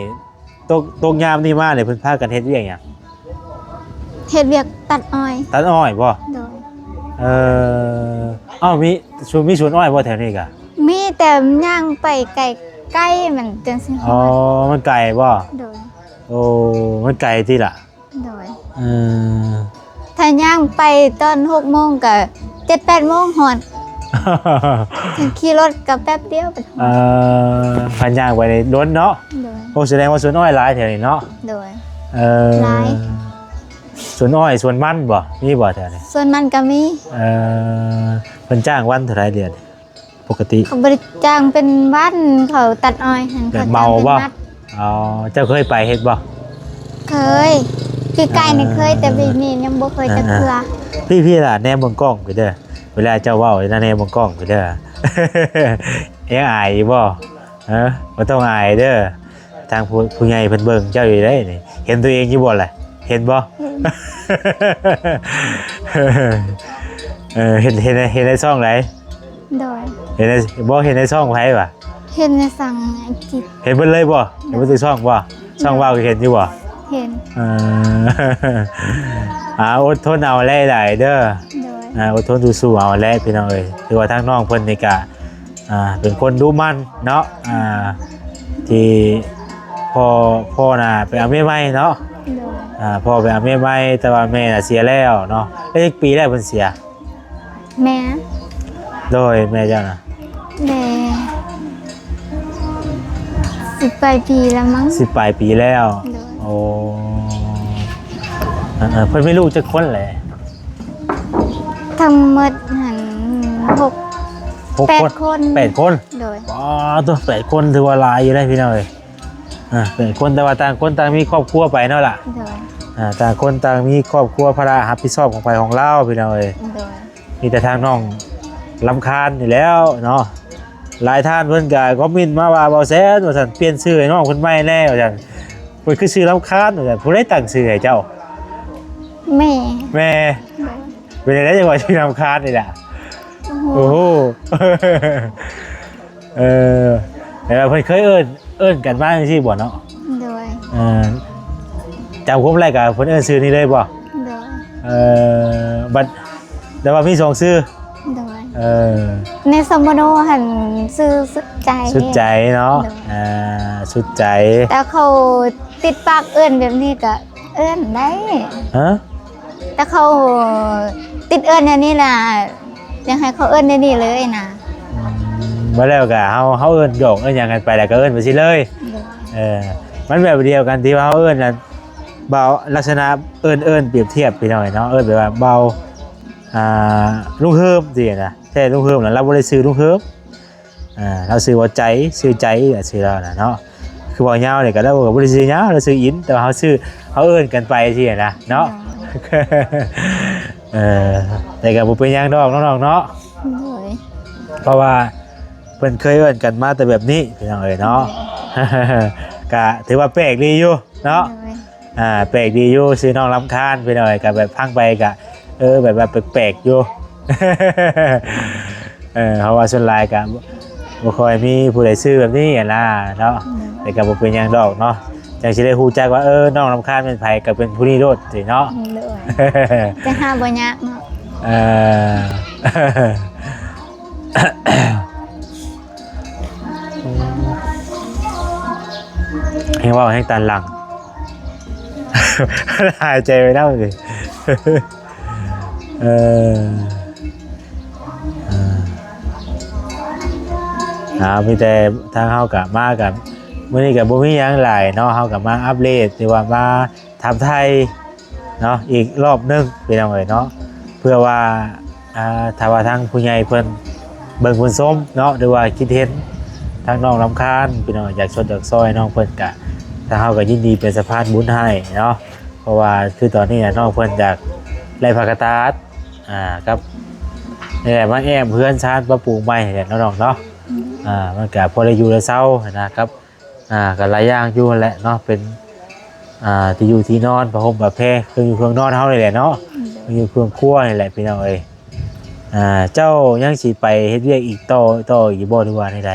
ຕົກ ຕົກຍາມນີ້ມານີ້ ເພິ່ນພາກັນເຮັດວຽກຫຍັງ? ເຮັດວຽກຕັດອ້ອຍ. ຕັດອ້ອຍບໍ່? ໂດຍ. ເອີ ເອົ້າ ມີ ມີສວນອ້ອຍບໍ່ແຖວນີ້ກະ? ມີ ແຕ່ຍ່າງໄປໄກໆ ມັນຈັ່ງຊິຮອດ. ອໍ ມັນໄກບໍ່? ໂດຍ. ໂອ້ ມັນໄກຕິລະ? ໂດຍ. ເອີ ຖ້າຍ່າງໄປຕອນຫົກໂມງກະເຈັດແປດໂມງຮອດ. ຄັນຂີ່ລົດກະແປັບດຽວໄປຮອດ. ເອີ ຄັນຍ່າງໄປນີ້ດົນເນາະ. ໂດຍ. ໂອ້ ສະແດງວ່າສວນອ້ອຍຫຼາຍແຖວນີ້ເນາະ. ໂດຍ. ເອີ ຫຼາຍ. ສວນອ້ອຍສວນມັນບໍ່? ມີບໍ່ແຖວນີ້? ສວນມັນກະມີ. ເອີ ເພິ່ນຈ້າງວັນເທົ່າໃດດຽວນີ້? ປົກກະຕິ ເຂົາບໍ່ໄດ້ຈ້າງເປັນວັນ ເຂົາຕັດອ້ອຍຫັ້ນ ແບບເໝົາບໍ່? ເຂົາຈ້າງເປັນມັດ. ອໍ ເຈົ້າເຄີຍໄປເຮັດບໍ່? ເຄີຍ. ປີກາຍນີ້ເຄີຍ ເອີ ແຕ່ປີນີ້ຍັງບໍ່ເຄີຍຈັກເທື່ອ. ອ່າໆ ພີ່ໆ ລະ ແນມເບິ່ງກ້ອງພີ້ເດີ ເວລາເຈົ້າເວົ້ານະ ແນມເບິ່ງກ້ອງພີ້ເດີ. ເອງອາຍຢູ່ບໍ່? ຮະ ບໍ່ຕ້ອງອາຍເດີ. ທາງຜູ້ ຜູ້ໃຫຍ່ເພິ່ນເບິ່ງເຈົ້າຢູ່ເດ້ນີ້ ເຫັນຕົວເອງຢູ່ບໍ່ລະ? ເຫັນບໍ່? ເຫັນ. ເອີ ເຫັນ ເຫັນໃນ ເຫັນໃນຊ່ອງໃດ? ໂດຍ. ເຫັນໃນ ບໍ່ ເຫັນໃນຊ່ອງໃຜວະ? ເຫັນໃນຊ່ອງໄອຈີ. ເຫັນເບິດເລີຍບໍ່? ເຫັນເບິດທຸກຊ່ອງບໍ່? ໂດຍ. ຊ່ອງເວົ້າກໍເຫັນຢູ່ບໍ່? ເຫັນ. ເອີ ອ່າ ອົດທົນເອົາແຫຼະຫຼາຍເດີ. ໂດຍ. ອ່າ ອົດທົນສູ້ໆເອົາແຫຼະພີ່ນ້ອງເອີຍ ຖືວ່າທາງນ້ອງເພິ່ນນີ້ກະ ອ່າ ເປັນຄົນດຸໝັ່ນເນາະ ອ່າ ທີ່ພໍ່ ພໍ່ນະໄປເອົາເມຍໃໝ່ເນາະ. ໂດຍ. ອ່າ ພໍ່ໄປເອົາເມຍໃໝ່ ແຕ່ວ່າແມ່ນະເສຍແລ້ວເນາະ. ໄດ້ຈັກປີແລ້ວເພິ່ນເສຍ? ແມ່. ໂດຍ. ແມ່ເຈົ້ານະ? ແມ່ ສິບປາຍປີແລ້ວມັ້ງ. ສິບປາຍປີແລ້ວ. ໂດຍ. ໂອ້ ເອີ ເພິ່ນມີລູກຈັກຄົນແຫຼະ? ທັງໝົດຫັ້ນ ຫົກ ຫົກ ແປດຄົນ ຄົນ. ແປດຄົນ. ໂດຍ. ອໍ ໂຕ ແປດຄົນຖືວ່າຫຼາຍຢູ່ເດ້ພີ່ນ້ອງເອີຍ. ອ່າ ແປດຄົນ ແຕ່ວ່າຕ່າງຄົນຕ່າງມີຄອບຄົວໄປເນາະລະ. ໂດຍ. ອ່າ ຕ່າງຄົນຕ່າງມີຄອບຄົວ ພາລະຮັບຜິດຊອບຂອງໃຜຂອງລາວພີ່ນ້ອງເອີຍ. ໂດຍ. ມີແຕ່ທາງນ້ອງລຳຄານນີ້ແລ້ວເນາະ. ຫຼາຍທ່ານເພິ່ນກະຄອມເມັນມາວ່າ ບ່າວແສນ ວ່າຊັ້ນ ປ່ຽນຊື່ໃຫ້ນ້ອງເພິ່ນໃໝ່ແດ່ ວ່າຊັ້ນ. ເພິ່ນຄືຊື່ລຳຄານ ວ່າຊັ້ນ. ຜູ້ໃດຕັ້ງຊື່ໃຫ້ເຈົ້າ? ແມ່. ແມ່. ໂດຍ. ເປັນຈັ່ງໃດຈັ່ງວ່າຊື່ລຳຄານນີ້ລະ? ໂອ້ໂຫ ໂອ້ໂຫ ເອີ ແຕ່ວ່າເພິ່ນເຄີຍເອີ້ນ ເອີ້ນກັນມາຈັ່ງຊີ້ບໍ່ເນາະ? ໂດຍ. ເອີ ຈຳຄວາມໄດ້ກະເພິ່ນເອີ້ນຊື່ນີ້ເລີຍບໍ່? ໂດຍ. ເອີ ບັດ ແຕ່ວ່າມີສອງຊື່. ໂດຍ. ເອີ ໃນສຳມະໂນຫັ້ນຊື່ສຸດໃຈ. ສຸດໃຈເນາະ. ໂດຍ. ອ່າ ສຸດໃຈ. ແຕ່ເຂົາຕິດປາກເອີ້ນແບບນີ້ກະເອີ້ນໄດ້. ຮະ? ແຕ່ເຂົາຕິດເອີ້ນແນວນີ້ລະ ຢາກໃຫ້ເຂົາເອີ້ນແນວນີ້ເລີຍນະ. ອືມ ວ່າແລ້ວກະເຮົາ ເຮົາເອີ້ນຫຍອກເອີ້ນຫຍັງກັນໄປ ແລ້ວກະເອີ້ນໄປຊີ້ເລີຍ. ໂດຍ. ເອີ ມັນແບບດຽວກັນທີ່ວ່າເຮົາເອີ້ນນັ້ນ ບ່າວ ລັກສະນະເອີ້ນ ເອີ້ນປຽບທຽບພີ່ນ້ອງເນາະ ເອີ້ນແບບວ່າບ່າວ ອ່າ ລຸງເຮີມຊີ້ນະ ແທ້ລຸງເຮີມນະ ລາວບໍ່ໄດ້ຊື່ລຸງເຮີມ. ອ່າ ລາວຊື່ວ່າໃຈ ຊື່ໃຈ ຊື່ລາວນະເນາະ. ຄືເວົ້າຍາວນີ້ກໍ ລາວກໍບໍ່ໄດ້ຊື່ຍາວ ລາວຊື່ອິນ ແຕ່ວ່າເຮົາຊື່ ເຮົາເອີ້ນກັນໄປຊີ້ນະເນາະ. ເອີ ແຕ່ກໍບໍ່ເປັນຫຍັງດອກນ້ອງໆເນາະ. ໂດຍ ເພາະວ່າເພິ່ນເຄີຍເອີ້ນກັນມາແຕ່ແບບນີ້ ພີ່ນ້ອງເອີຍເນາະ. ໂດຍ ກະຖືວ່າແປກດີຢູ່ເນາະ. ໂດຍ ອ່າ ແປກດີຢູ່ ຊື່ນ້ອງລຳຄານ ພີ່ນ້ອງເອີຍ ກະແບບຟັງໄປກະ ເອີ ແບບວ່າແປກໆຢູ່. ເອີ ເພາະວ່າສ່ວນຫຼາຍກະບໍ່ຄ່ອຍມີຜູ້ໃດຊື່ແບບນີ້ຫັ້ນນະເນາະ. ໂດຍ ແຕ່ກໍບໍ່ເປັນຫຍັງດອກເນາະ ຈັ່ງຊິໄດ້ຮູ້ຈັກວ່າ ເອີ ນ້ອງລຳຄານແມ່ນໃຜ ກໍເປັນຜູ້ນີ້ໂລດຊີ້ເນາະ. ໂດຍ ຈະຫາບໍ່ຍາກເນາະ. ເອີ ແຮງເວົ້າແຮງຕັນຫຼັງ ຫາຍໃຈໄປນຳ. ເອີ ເອີ ອ່າ ມີແຕ່ທາງເຮົາກະມາກະ ມື້ນີ້ກະບໍ່ມີຫຍັງຫຼາຍເນາະ ເຮົາກະມາອັບເດດ ຫຼືວ່າມາຖາມໄຖ່ເນາະ ອີກລອບໜຶ່ງ ພີ່ນ້ອງເອີຍເນາະ. ເພື່ອວ່າ ອ່າ ຖ້າວ່າທາງຜູ້ໃຫຍ່ເພິ່ນເບິ່ງເພິ່ນຊົມເນາະ ຫຼືວ່າຄິດເຫັນທາງນ້ອງລຳຄານ ພີ່ນ້ອງຢາກຊົດຢາກຊ່ອຍນ້ອງເພິ່ນກະ ທາງເຮົາກະຍິນດີເປັນສະພານບຸນໃຫ້ເນາະ. ເພາະວ່າຄືຕອນນີ້ນະ ນ້ອງເພິ່ນຢາກໄດ້ຜ້າກະຕາດ ອ່າ ກັບ ນີ້ແຫຼະ ມາແອ້ມເຮືອນຊານປັບປຸງໃໝ່ນີ້ແຫຼະເນາະນ້ອງເນາະ. ອືມ ອ່າ ມັນກະພໍໄດ້ຢູ່ໄດ້ເຊົາຫັ້ນນະ ກັບ ອ່າ ກໍຫຼາຍຢ່າງຢູ່ຫັ້ນແຫຼະເນາະ ເປັນ ອ່າ ທີ່ຢູ່ທີ່ນອນ ຜ້າຫົ່ມຜ້າແພ ເຄື່ອງຢູ່ເຄື່ອງນອນເຮົານີ້ແຫຼະເນາະ. ອືມ ເຄື່ອງຢູ່ເຄື່ອງຄົວນີ້ແຫຼະ ພີ່ນ້ອງເອີຍ. ອ່າ ເຈົ້າຍັງຊິໄປເຮັດວຽກອີກຕໍ່ ຕໍ່ອີກຢູ່ບໍ່ ຫຼືວ່າແນວໃດ?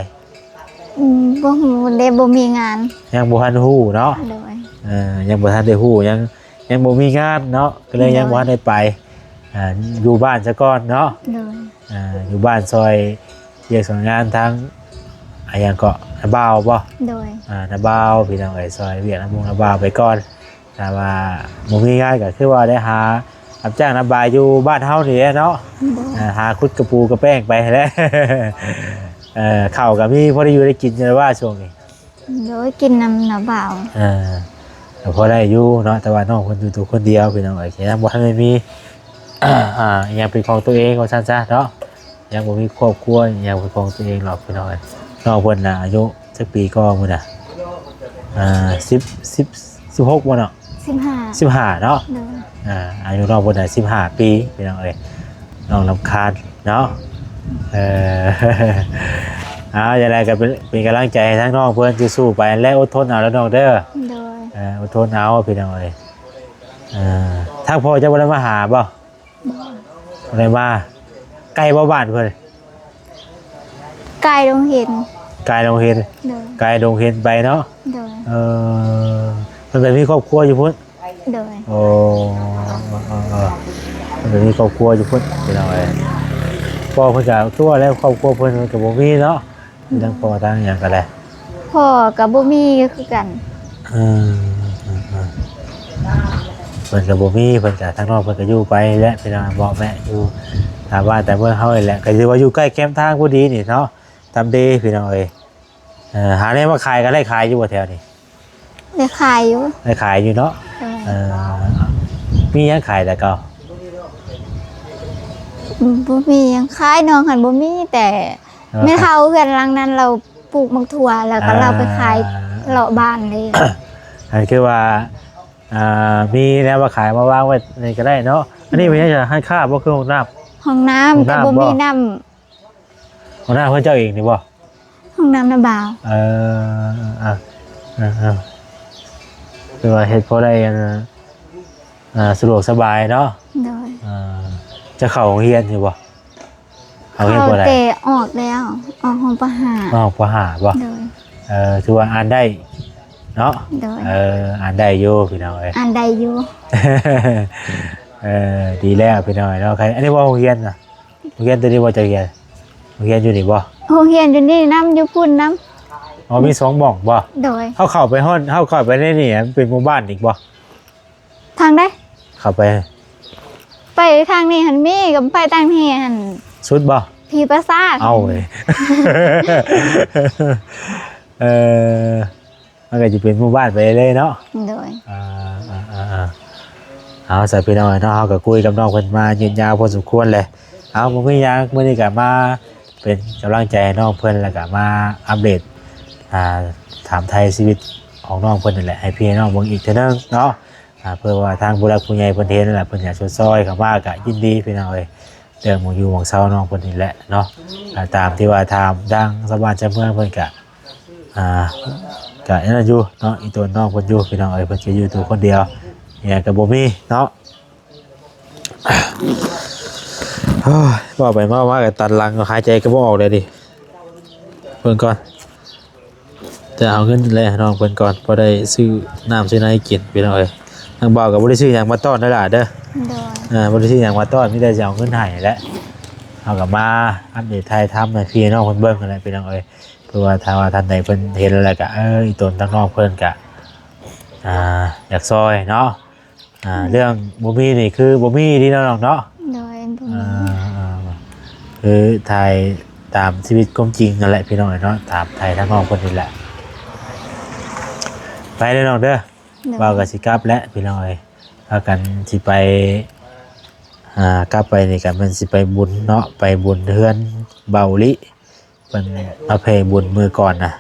ອືມ ບໍ່ຮູ້ເດ້ ບໍ່ມີງານ ຍັງບໍ່ທັນຮູ້ເນາະ. ໂດຍ ເອີ ຍັງບໍ່ທັນໄດ້ຮູ້ ຍັງ ຍັງບໍ່ມີງານເນາະ ກໍເລີຍ ໂດຍ ຍັງບໍ່ທັນໄດ້ໄປ. ອ່າ ຢູ່ບ້ານຊະກ່ອນເນາະ. ໂດຍ ອ່າ ຢູ່ບ້ານຊ່ອຍວຽກຊ່ອຍງານທາງ ອາ ຫຍັງເກາະ ນ້າບ່າວບໍ່? ໂດຍ ອ່າ ນ້າບ່າວ ພີ່ນ້ອງເອີຍ ຊ່ອຍວຽກນ້າບົງນ້າບ່າວໄປກ່ອນ. ຖ້າວ່າບໍ່ມີງານກໍຄືວ່າໄດ້ຫາຮັບຈ້າງນຳບາຍຢູ່ບ້ານເຮົານີ້ແຫຼະເນາະ. ໂດຍ ອ່າ ຫາຂຸດກະປູກະແປ້ງໄປຫັ້ນແຫຼະ. ເອີ ເຂົ້າກໍມີພໍໄດ້ຢູ່ໄດ້ກິນຢູ່ແລ້ວວ່າຊ່ວງນີ້. ໂດຍ ກິນນຳນ້າບ່າວ ເອີ ກໍພໍໄດ້ຢູ່ເນາະ ແຕ່ວ່ານ້ອງເພິ່ນຢູ່ໂຕຄົນດຽວ ພີ່ນ້ອງເອີຍ ຍັງບໍ່ທັນໄດ້ມີ ອ່າ ອີ່ຫຍັງເປັນຂອງຕົວເອງວ່າຊັ້ນຊະເນາະ. ຍັງບໍ່ມີຄອບຄົວອີ່ຫຍັງເປັນຂອງຕົວເອງດອກ ພີ່ນ້ອງເອີຍ. ນ້ອງເພິ່ນນະອາຍຸຈັກປີກໍມື້ນະ? ອ່າ ສິບ ສິບ ສິບຫົກບໍ່ເນາະ? ສິບຫ້າ ສິບຫ້າເນາະ. ໂດຍ ອ່າ ອາຍຸນ້ອງເພິ່ນນະສິບຫ້າປີ ພີ່ນ້ອງເອີຍ ນ້ອງລຳຄານເນາະ. ເອີ ເອົາ ຈັ່ງໃດກໍເປັນ ເປັນກຳລັງໃຈໃຫ້ທາງນ້ອງເພິ່ນ ສູ້ໆໄປ ແລະ ອົດທົນເອົາເດີນ້ອງເດີ. ໂດຍ ເອີ ອົດທົນເອົາ ພີ່ນ້ອງເອີຍ. ເອີ ທາງພໍ່ເຈົ້າບໍ່ໄດ້ມາຫາບໍ່? ບໍ່ ບໍ່ໄດ້ມາ. ໄກບໍ່ບ້ານເພິ່ນ? ກາຍດົງເຫັນ ກາຍດົງເຫັນ. ໂດຍ ກາຍດົງເຫັນໄປເນາະ. ໂດຍ ເອີ ເພິ່ນໄປມີຄອບຄົວຢູ່ພຸ້ນ. ໂດຍ ໂອ້ ເອີ ເອີ ເອີ ເພິ່ນໄປມີຄອບຄົວຢູ່ພຸ້ນ ພີ່ນ້ອງເອີຍ. ພໍ່ເພິ່ນກໍຄືວ່າແລ້ວ ຄອບຄົວເພິ່ນກໍບໍ່ມີເນາະ. ໂດຍ ທັງພໍ່ທັງຫຍັງກໍໄດ້ ພໍ່ກໍບໍ່ມີຄືກັນ. ເອີ ເອີ ເອີ ເພິ່ນກໍບໍ່ມີ ເພິ່ນກໍ ທາງນ້ອງເພິ່ນກໍຢູ່ໄປແຫຼະ ພີ່ນ້ອງ ເບາະແວະຢູ່ຕາມບ້ານຕາມເມືອງເຮົານີ້ແຫຼະ ກໍຖືວ່າຢູ່ໃກ້ແຄມທາງພໍດີນີ້ເນາະ. ຕຳເດ ພີ່ນ້ອງເອີຍ. ເອີ ຫາແນວມາຂາຍກໍໄດ້ຂາຍຢູ່ບໍ່ແຖວນີ້? ໄດ້ຂາຍຢູ່ ໄດ້ຂາຍຢູ່ເນາະ. ເອີ ເອີ ມີຫຍັງຂາຍແຕ່ເກົ່າ? ບໍ່ມີຫຍັງຂາຍ ນ້ອງຫັ້ນບໍ່ມີ ແຕ່ ເອີ ແມ່ເຖົ້າເຮືອນຫຼັງນັ້ນລາວປູກໝາກຖົ່ວ ແລ້ວກໍ ອ່າ ລາວໄປຂາຍເລາະບ້ານເລີຍ. ອັນຄືວ່າ ອ່າ ມີແນວມາຂາຍມາວາງໄວ້ນີ້ກໍໄດ້ເນາະ. ອັນນີ້ເປັນຫຍັງ? ຮ້ານຄ້າບໍ່? ຄືຫ້ອງນ້ຳ? ຫ້ອງນ້ຳ ຫ້ອງນ້ຳ ແຕ່ບໍ່ມີ ບໍ່ ນ້ຳ. ຫ້ອງນ້ຳເພິ່ນເຈົ້າເອງນີ້ບໍ່? ຫ້ອງນ້ຳນຳບ່າວ. ເອີ ອ່າ ອ່າ ອ່າ ຄືວ່າເຮັດພໍໄດ້ ອັນ ອ່າ ສະດວກສະບາຍເນາະ. ໂດຍ ອ່າ ຈະເຂົ້າໂຮງຮຽນຢູ່ບໍ່? ເຂົ້າຮຽນບໍ່ໄດ້ ແຕ່ອອກແລ້ວ ອອກຫ້ອງ ປ.ຫ້າ. ອອກ ປ.ຫ້າ ບໍ່? ໂດຍ ເອີ ຖືວ່າອ່ານໄດ້ເນາະ. ໂດຍ ເອີ ອ່ານໄດ້ຢູ່ ພີ່ນ້ອງເອີຍ ອ່ານໄດ້ຢູ່. ເອີ ດີແລ້ວ ພີ່ນ້ອງເອີຍເນາະ. ອັນນີ້ບໍ່ໂຮງຮຽນນະ? ໂຮງຮຽນຕົວນີ້ບໍ່ ເຈົ້າຮຽນ ໂຮງຮຽນຢູ່ນີ້ບໍ່? ໂຮງຮຽນຢູ່ນີ້ນຳ ຢູ່ພຸ້ນນຳ. ອໍ ມີສອງໝ່ອງບໍ່? ໂດຍ ເຮົາເຂົ້າໄປຮອດ ເຮົາເຂົ້າໄປໃນນີ້ ມັນເປັນໝູ່ບ້ານອີກບໍ່? ທາງໃດ? ເຂົ້າໄປ ໄປທາງນີ້ຫັ້ນມີ ກໍໄປທາງນີ້ຫັ້ນ ສຸດບໍ່? ທີ່ປາສາດ. ເອົາເວີຍ ເອີ ມັນກໍຈະເປັນໝູ່ບ້ານໄປເລື້ອຍເນາະ. ໂດຍ ອ່າ ອ່າ ອ່າ ເອົາຊະ ພີ່ນ້ອງເນາະ ເຮົາກໍຄຸຍກັບນ້ອງເພິ່ນມາຍືດຍາວພໍສົມຄວນແຫຼະ. ເອົາ ບໍ່ມີຫຍັງ ມື້ນີ້ກໍມາເປັນກຳລັງໃຈໃຫ້ນ້ອງເພິ່ນ ແລ້ວກໍມາອັບເດດ ອ່າ ຖາມໄຖ່ຊີວິດຂອງນ້ອງເພິ່ນນີ້ແຫຼະ ໃຫ້ພີ່ໃຫ້ນ້ອງເບິ່ງອີກເທື່ອໜຶ່ງເນາະ. ອ່າ ເພື່ອວ່າທາງຜູ້ຫຼັກຜູ້ໃຫຍ່ເພິ່ນເຫັນແລ້ວ ເພິ່ນຢາກຊົດຊ່ອຍເຂົ້າມາ ກະຍິນດີພີ່ນ້ອງເອີຍ. ເລື່ອງໝ່ອງຢູ່ໝ່ອງເຊົານ້ອງເພິ່ນນີ້ແຫຼະເນາະ. ອ່າ ຕາມທີ່ວ່າຖາມທາງຊາວບ້ານຊາວເມືອງເພິ່ນກະ ອ່າ ກະອັນນັ້ນຢູ່ເນາະ ອີ່ຕົວນ້ອງເພິ່ນຢູ່ພີ່ນ້ອງເອີຍ. ເພິ່ນຊິຢູ່ຕົວຄົນດຽວ ອີ່ຫຍັງກະບໍ່ມີເນາະ. ໂອ້ຍ ເວົ້າໄປເວົ້າມາກໍຕັນຫຼັງ ຫາຍໃຈກໍບໍ່ອອກເລີຍນີ້. ເບິ່ງກ່ອນ ຈະເອົາເງິນແລໃຫ້ນ້ອງເພິ່ນກ່ອນ ພໍໄດ້ຊື້ນ້ຳຊື້ໃນກິນພີ່ນ້ອງເອີຍ. ທາງບ່າວກໍບໍ່ໄດ້ຊື້ຫຍັງມາຕ້ອນເດີຫຼ້າເດີ. ໂດຍ ເອີ ບໍ່ໄດ້ຊື້ຫຍັງມາຕ້ອນ ມີແຕ່ຊິເອົາເງິນໃຫ້ແຫຼະ. ເຮົາກໍມາອັບເດດຖ່າຍທຳໃຫ້ພີ່ນ້ອງເພິ່ນເບິ່ງຫັ້ນແຫຼະພີ່ນ້ອງເອີຍ. ເພື່ອວ່າຖ້າວ່າທ່ານໃດເພິ່ນເຫັນແລ້ວກໍ ເອີ ອີ່ຕົນທາງນ້ອງເພິ່ນກໍ ອ່າ ຢາກຊ່ອຍເນາະ. ອ່າ ເລື່ອງບໍ່ມີນີ້ຄືບໍ່ມີເດ້ເນາະນ້ອງເນາະ. ໂດຍ ບໍ່ມີ ອ່າ ຄືຖ່າຍຕາມຊີວິດຄວາມຈິງນັ້ນແຫຼະພີ່ນ້ອງເອີຍເນາະ ຖາມໄຖ່ທາງນ້ອງເພິ່ນນີ້ແຫຼະ. ໄປເດີນ້ອງເດີ. ໂດຍ ບ່າວກໍຊິກັບແລ້ວພີ່ນ້ອງເອີຍ. ພາກັນຊິໄປ ອ່າ ກັບໄປນີ້ກໍແມ່ນຊິໄປບຸນເນາະ ໄປບຸນເຮືອນເບົາລິ ເພິ່ນມາແຜ່ບຸນມື້ກ່ອນນະ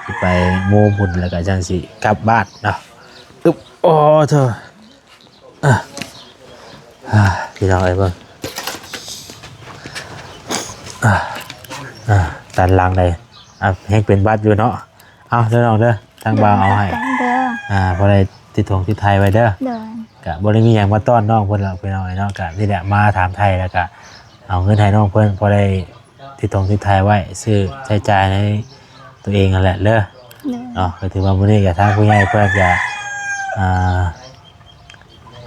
ຊິໄປໂມບຸນແລ້ວກໍຈັ່ງຊິກັບບ້ານເນາະ. ອຶບ ໂອ້ໂທ້ ອ່າ ອ່າ ພີ່ນ້ອງເອີຍເບິ່ງ ອ່າ ອ່າ ຕັນຫຼັງເລີຍ. ອ່າ ແຮງເປັນຫວັດຢູ່ເນາະ. ເອົາເດີນ້ອງເດີ ທາງບ່າວເອົາໃຫ້ ໂດຍ ອ່າ ພໍໄດ້ຕິດຖົງຕິດໄຖ່ໄວ້ເດີ. ໂດຍ ກະບໍ່ໄດ້ມີຫຍັງມາຕ້ອນນ້ອງເພິ່ນດອກພີ່ນ້ອງເອີຍເນາະ ກະນີ້ແຫຼະມາຖາມໄຖ່ແລ້ວກະເອົາເງິນໃຫ້ນ້ອງເພິ່ນ ພໍໄດ້ ຕິດຖົງຕິດໄຖ່ໄວ້ ຊື້ໃຊ້ຈ່າຍໃນຕົວເອງຫັ້ນແຫຼະເດີ ໂດຍ ເນາະ. ກໍຖືວ່າມື້ນີ້ກໍທາງຜູ້ໃຫຍ່ເພິ່ນກໍ ອ່າ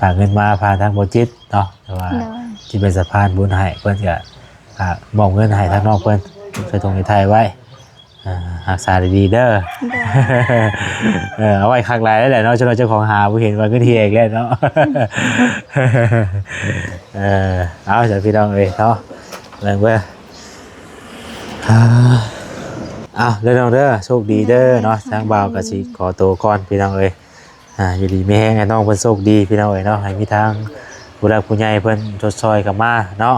ຝາກເງິນມາຜ່ານທາງບໍ່ຈິດເນາະ ແຕ່ວ່າ ໂດຍ ຊິເປັນສະພານບຸນໃຫ້ ເພິ່ນກໍ ອ່າ ມອບເງິນໃຫ້ທາງນ້ອງເພິ່ນ ໃສ່ຖົງໃສ່ໄຖ່ໄວ້ ອ່າ ຮັກສາດີໆເດີ ໂດຍ ເອີ ເອົາໄວ້ຄັກຫຼາຍແລ້ວແຫຼະເນາະ ເຈົ້າ ເຈົ້າຂອງຫາບໍ່ເຫັນວ່າເງິນເຮຍອີກແລ້ວເນາະ. ເອີ ເອົາ ຊັ້ນພີ່ນ້ອງເອີຍເນາະ ເບິ່ງເບິ່ງ ອ່າ ເອົາເດີນ້ອງເດີ ໂຊກດີເດີເນາະ. ທາງບ່າວກໍຊິຂໍໂຕກ່ອນພີ່ນ້ອງເອີຍ ອ່າ ຢູ່ດີມີແຮງ ໃຫ້ນ້ອງເພິ່ນໂຊກດີພີ່ນ້ອງເອີຍເນາະ ໃຫ້ມີທາງຜູ້ຫຼັກຜູ້ໃຫຍ່ເພິ່ນຊົດຊ່ອຍເຂົ້າມາເນາະ.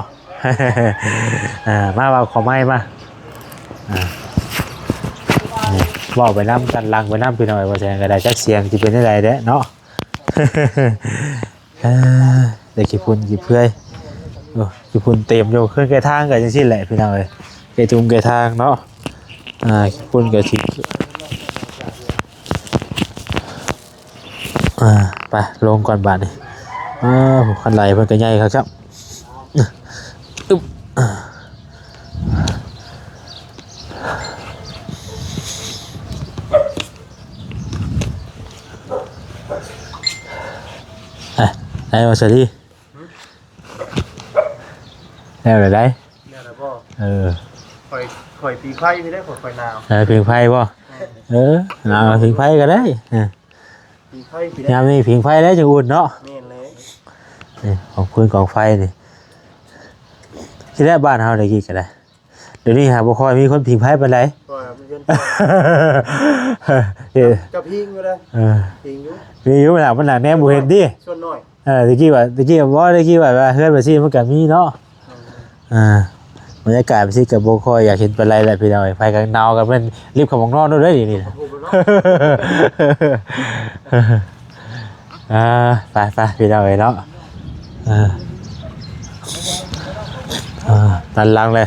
ອ່າ ມາ ເວົ້າເຂົ້າໄມມາ ອ່າ ນີ້ ເວົ້າໄປນຳ ຕັດຫຼັງໄປນຳພີ່ນ້ອງເອີຍ ວ່າຈັ່ງໃດກໍໄດ້ ຈັກສຽງຊິເປັນຈັ່ງໃດແດ່ເນາະ. ເອີ ໄດ້ຂີ້ຝຸ່ນຂີ້ເຜືອຍ ໂອ້ ຂີ້ຝຸ່ນເຕັມຢູ່ ຄືແກທາງກໍຈັ່ງຊີ້ແຫຼະພີ່ນ້ອງເອີຍ ແກຈຸງແກທາງເນາະ. ອ່າ ຂີ້ຝຸ່ນກໍຊິ ອ່າ ໄປລົງກ່ອນບາດນີ້. ເອີ ຄັນໄຫຼເພິ່ນກໍໃຫຍ່ຄັກ ອຶບ ໄດ້ບໍ່ສາລີ? ແລ້ວລະໄດ໋ ແລ້ວລະບໍ່? ເອີ ຂ້ອຍ ຂ້ອຍຜິງໄຟນີ້ແຫຼະ ຂ້ອຍໜາວ. ເອີ ຜິງໄຟບໍ່? ເອີ ໜາວ ຜິງໄຟກໍໄດ້ ເອີ ຜິງໄຟ ຍາມນີ້ຜິງໄຟແລ້ວຈຶ່ງອຸ່ນເນາະ. ແມ່ນແລ້ວ ນີ້ ຂອງຟືນຂອງໄຟນີ້ ທີ່ແລກບ້ານເຮົາໄດ້ກິນກໍໄດ້ ດຽວນີ້ຫາບໍ່ຄ່ອຍມີຄົນຜິງໄຟປານໃດ. ເຈົ້າ ເຈົ້າຜິງຢູ່ເດ້. ເອີ ຜິງຢູ່ ມີຢູ່ລະ ມັນໜາແນມບໍ່ເຫັນຕິ ສ່ວນໜ້ອຍ. ເອີ ຕະກີ້ວ່າ ຕະກີ້ວ່າ ບໍ່ ຕະກີ້ວ່າ ວ່າເຮືອນວ່າຊີ້ມັນກໍມີເນາະ. ອ່າ ບັນຍາກາດວ່າຊີ້ກໍບໍ່ຄ່ອຍຢາກເຫັນປານໃດແຫຼະພີ່ນ້ອງເອີຍ ໄຟກໍໜາວ ກໍແມ່ນລິບເຂົ້າຫ້ອງນອນໂລດເດ້ນີ້ນະ. ອ່າ ໄປໆ ພີ່ນ້ອງເອີຍເນາະ. ອ່າ ຕັນຫຼັງເລີຍ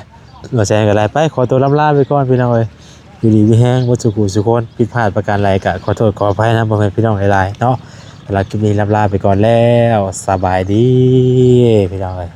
ບໍ່ແຊງກໍໄດ້. ໄປ ຂໍຕົວລ່ຳລາໄປກ່ອນພີ່ນ້ອງເອີຍ ຢູ່ດີມີແຮງເບິດສູ່ຜູ້ສູ່ຄົນ. ຜິດພາດປະການໃດກໍຂໍໂທດຂໍອະໄພນຳພໍ່ແມ່ພີ່ນ້ອງຫຼາຍໆເນາະ. ສຳລັບຄລິບນີ້ລ່ຳລາໄປກ່ອນແລ້ວ ສະບາຍດີພີ່ນ້ອງເອີຍ.